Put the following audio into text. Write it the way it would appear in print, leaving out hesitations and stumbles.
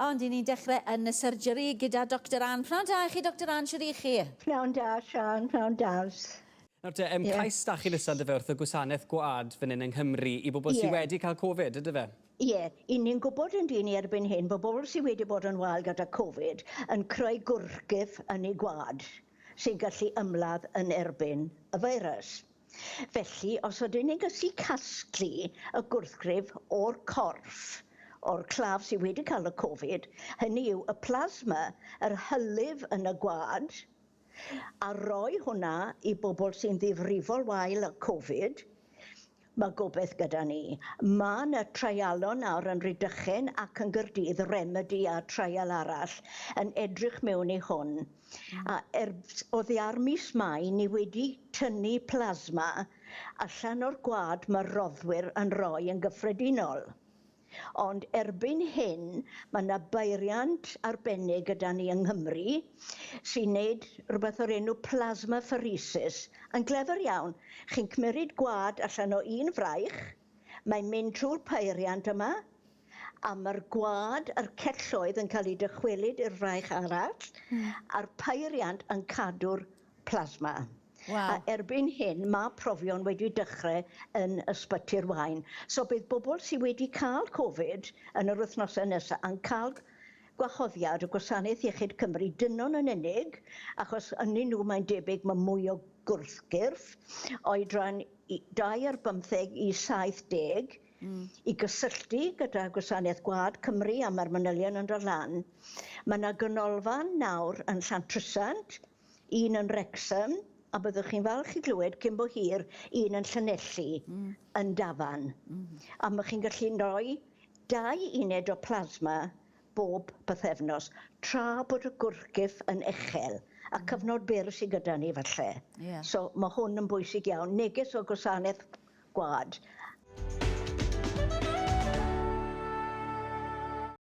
Ond i ni'n dechrau yn y surgery gyda Doctor Ann. Pnawn da i chi, Doctor Ann, shwt i chi? Pnawn da, Siân, pnawn da. Nawr te, um, yeah. cais da chi nesaf yndyfe wrth y gwasanaeth gwad fan hyn yng Nghymru i bobl yeah. sydd wedi cael Covid, yndyfe? Ie, yeah. i ni'n gwybod yn dyn ni erbyn hyn bod bobl sydd wedi bod yn wael gyda Covid yn creu gwrgyff yn eu gwad sy'n gallu ymladd yn erbyn y feirws. Felly, os ydyn ni'n gallu casglu y gwrthgryf o'r corff, o'r claf sydd wedi cael y Covid, hynny yw y plasma, yr hylif yn y gwad, a roi hwnna i bobl sy'n ddifrifol wael y Covid, mae gobeith gyda ni. Mae yna treialon nawr yn Rhydychen ac yn Gyrdydd, Remedy a treial arall, yn edrych mewn i hwn. A ers oddi ar mis Mai, ni wedi tynnu plasma allan o'r gwad mae roddwyr yn rhoi yn gyffredinol. Ond erbyn hyn, mae yna beiriant arbennig gyda ni yng Nghymru sy'n neud rhywbeth o'r enw plasmapheresis. Yn glyfar iawn, chi'n cymryd gwad allan o un fraich, mae'n mynd trwy'r peiriant yma, a mae'r gwad a'r celloedd yn cael eu dychwelyd i'r fraich arall, a'r peiriant yn cadw'r plasma. Wow. A erbyn hyn, mae profion wedi dechrau yn ysbyty'r Waun. So bydd bobl sydd wedi cael Covid yn yr wythnosau nesaf yn cael gwahoddiad y Gwasanaeth Iechyd Cymru, dynon yn unig, achos ynddyn nhw mae'n debyg mae mwy o gwrthgyrff, oedran 2 ar 15 i 70, i gysylltu gyda Gwasanaeth Gwlad Cymru, a mae'r manylion yn dod lan. Mae yna ganolfan nawr yn Llantrisant, un yn Wrexham, a byddwch chi'n falch i glywed cyn bo hir un yn Llanelli, yn Dafan. A mae chi'n gallu rhoi 2 uned o plasma bob pythefnos, tra bod y gwrthgyff yn uchel, a cyfnod byr sydd gyda ni falle. Yeah. So mae hwn yn bwysig iawn. Neges o Gwasanaeth Gwlad.